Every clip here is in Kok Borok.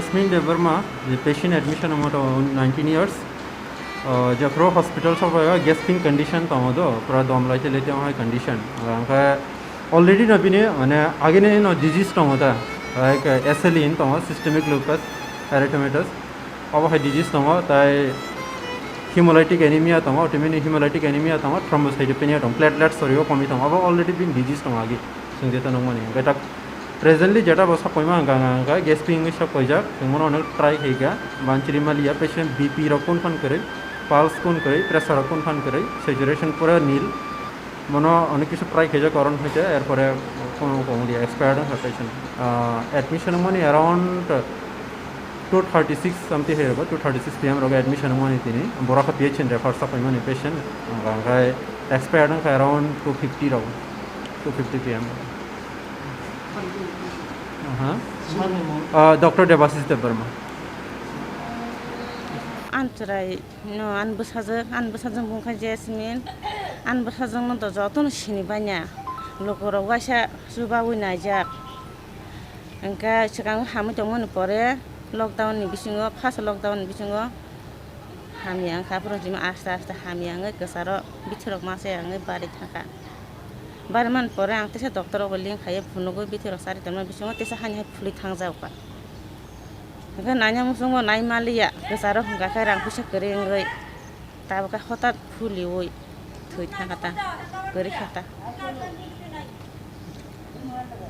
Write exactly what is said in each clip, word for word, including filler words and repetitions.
Jasmine Debbarma, je patient admission amo to nineteen years. Uh, jephru hospital sobai o gasping condition tongo do, pura dom laite laite ong hai condition. Hwnkhe already no bini mane agini no disease tongo ta, like, uh, S L E in tongo, systemic lupus erythematous. Obo hai disease tongo, tai hemolytic anemia tongo, autoimmune hemolytic anemia tongo, thrombocytopenia tongo, platelet sorio komi tongo. Obo already bini disease tongo agi, sungje to nongmani. Hwnkhe tak presently jeta bo sakoima hwnkha hwnkha gasping wngwi sakoijak, chwng bono onek try khaikha, banchiri maliya, patient B P rok kun phan kwrwi, pulse kun kwrwi, pressure rok kun phan kwrwi, saturation pura nil. Mono onek kisu try khaijak koron hoite, erpore kono kong dia expired wngkha patient. Ah, admission wngmani around two thirty six something hai rogo, two thirty six P M rogo admission wngmani tini. Borok kha P H N refer sakoimani patient, hwnkha hwnkhe expired wngkha around two fifty rogo, two fifty P M. Aha. Ah, Doctor Debashish Debbarma. Amchwrai. No, ani bwsajwk, ani bwsajwk bungkha Jasmine. Ani bwsajwkno do jotono sini banya. Lukurok waisa chubaui naijak. Hwnkhe swkang hamwi tongmani pore lockdown ni bisingo, first lockdown ni bisingo hamya wngkha, aphuru jima aste aste hamya wngwi kwcharo bithorok masa wngwi bari thangkha. Bari mani pore ang teisa doctor rokbo link khaiwi phunugwi bithorok chari tongmani bisingo teisa hani hai phulwi thangjak kha. Hwnkhe naina muchungo nai maliya, kwcharo hwnkha khe rang puisa kwrwi wngwi, tabukhe hotat phuliui thwi thangkha ta, kwrwi kha ta.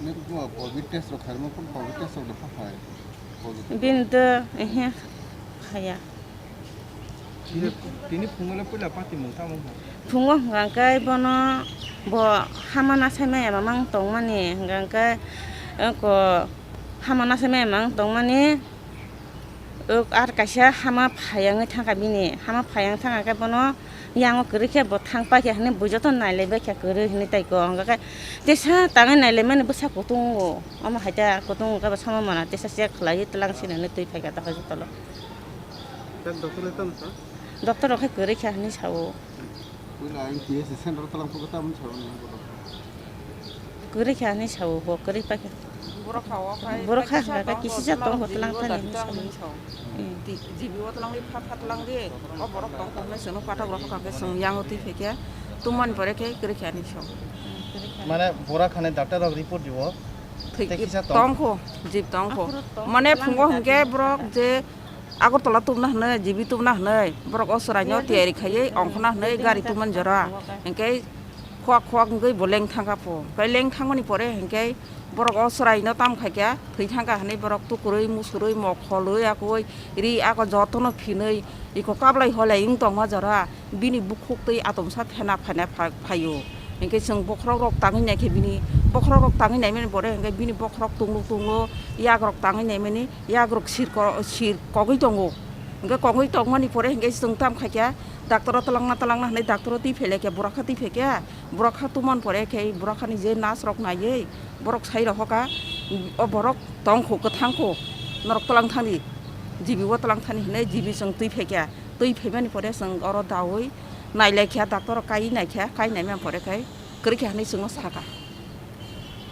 Nini bo covid test rok khairokma phone covid test rok da phai. Covid. Bini do, ehe, khaya. Tini, tini phungo le puila pati mung tamo kha. Phungo hwnkha khe bono bo hama nasaimaya mamang tongmani, hwnkha khe, eh, ko hama nasaimaya mamang tongmani, ok, ar kaisa hama phai wngwi thangkha bini, hama phai wngwi thangkha khe bono yango kwrwi khe bo thang paikha hwnwi bui joto nailaibaikha kwrwi hwnwi taiko, hwnkha khe tesa tangwi nailaimani bwsa kutung o, omo hai ta kutung o khe bo sama mana tesa check khlaiwi twlang sinani twi phaikha ta hospital o. Doctor rok hai kwrwi kha hwnwi sao. Puila ang P S C center tlang phuka tamo sao ni ang bodo. Kwrwi kha hwnwi sao bo kwrwi pakha. Borok kha o khai Borok kha kisa hwnkha khe tong kisa kho, tong kho tlang thani hwnwi sao. Tlang tani sao. Hmm. Di-, G B o tlang di pha pha tlang di. O borok tong kho hwnwi sono pathak rok kha khe song yang o twi phaikha. Tumani pore khe kwrwi kha hwnwi sao. Mane bora khani doctor rok report dibo. Thwi tei kisa tong. Tong kho, jib tong kho. Mane phungo hwnkhe borok je Agartala tubna hwnwi, G B tubna hwnwi, borok o chwraino tiyari khaiwi ongkhorna hwnwi gari tubmani jora. Hinkhe khwak khwak wngwi bo leng thangkha pho. Hinkhe leng thangmani pore hinkhe borok o chwraino tam khaikha, thwi thangkha hwnwi borok tukurwi, musurwi, mokholwi, akwui ri ako jotono phinwi iko kablai holai wng tongma jora. Bini bukhuk twi atomsa phena phaina pha-, phaio. Hinkhe chwng bokhorok rok tangwi naikhe bini, bokhorok rok tangwi naimani pore hinkhe bini bokhorok tunglo tunglo, yak rok tangwi naimani, yak rok sir ko-, sir kogwi tongo. Hinkhe kogwi tongmani pore hinkhe chwng tam khaikha, doctor o twlangna twlangna hwnwi doctor o twi phailaikha, borok kha twi phaikha, borok kha tumani pore khe borok khani je nurse rok naiwi borok sai rohokha, o borok tongkho kwthangkho, norok twlang thani, G B o twlang thani hwnwi G B chwng twi phaikha. Twi phaimani pore chwng oro daui nailaikha, doctor rok kai naikha, kai naimani pore khai kwrwikha hwnwi chwngno sakha.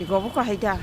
Iko bo kahai da,